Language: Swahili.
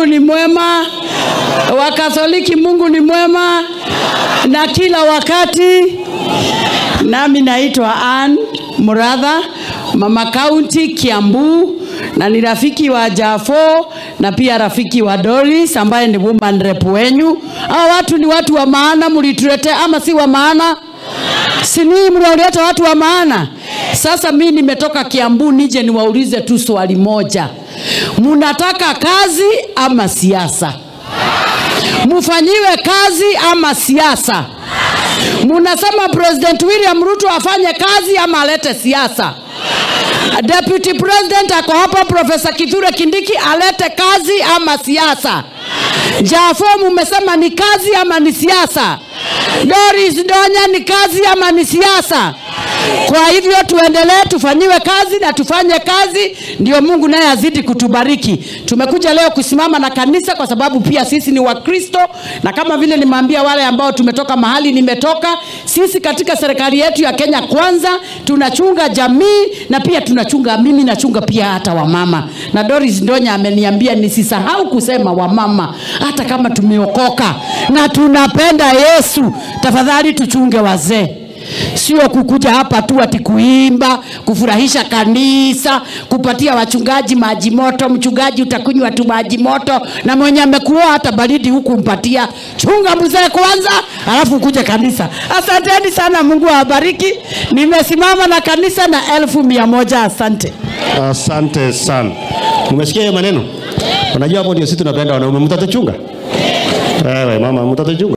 Mungu ni mwema. Wakatholiki, Mungu ni mwema na kila wakati. Nami naitwa Ann Muratha, Mama County Kiambu, na ni rafiki wa Jafo na pia rafiki wa Doris ambaye ni woman rep wenyu. Hao watu ni watu wa maana, mlituletea ama si wa maana? Si ninyi mlioleta watu wa maana? Sasa mimi nimetoka Kiambu nije niwaulize tu swali moja. Mnataka kazi ama siasa? Mufanyiwe kazi ama siasa? Munasema President William Ruto afanye kazi ama alete siasa? Deputy President ako hapa, Professor Kithure Kindiki, alete kazi ama siasa? Jafo mumesema ni kazi ama ni siasa? Doris Donya ni kazi ama ni siasa? Kwa hivyo tuendelee, tufanyiwe kazi na tufanye kazi, ndio Mungu naye azidi kutubariki. Tumekuja leo kusimama na kanisa kwa sababu pia sisi ni Wakristo, na kama vile nimeambia wale ambao tumetoka mahali nimetoka, sisi katika serikali yetu ya Kenya Kwanza tunachunga jamii na pia tunachunga, mimi nachunga pia hata wamama. Na Doris Ndonya ameniambia nisisahau kusema wamama, hata kama tumeokoka na tunapenda Yesu, tafadhali tuchunge wazee. Sio kukuja hapa tu ati kuimba, kufurahisha kanisa, kupatia wachungaji maji moto. Mchungaji utakunywa tu maji moto, na mwenye amekuoa hata baridi huku mpatia. Chunga mzee kwanza, alafu ukuje kanisa. Asanteni sana, Mungu awabariki. Nimesimama na kanisa na 100,000. Asante. Asante sana. Umesikia hiyo maneno? Unajua hapo ndio sisi tunapenda wanaume. Mtatuchunga? Wewe mama, mtatuchunga?